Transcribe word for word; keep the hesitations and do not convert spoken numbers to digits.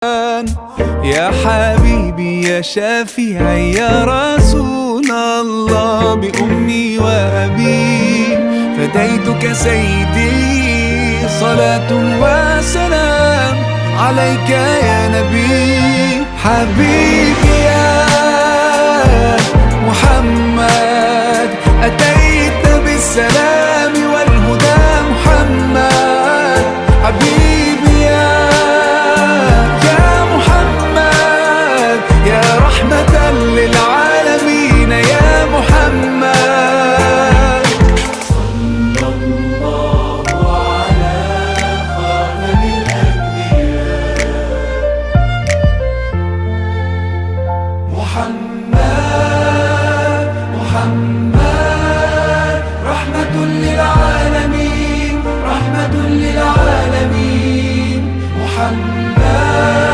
يا حبيبي يا شفيعي يا رسول الله، بأمي وأبي فديتك سيدي، صلاة وسلام عليك يا نبي. حبيبي يا محمد، أتيت بالسلام والهدى محمد. حبيبي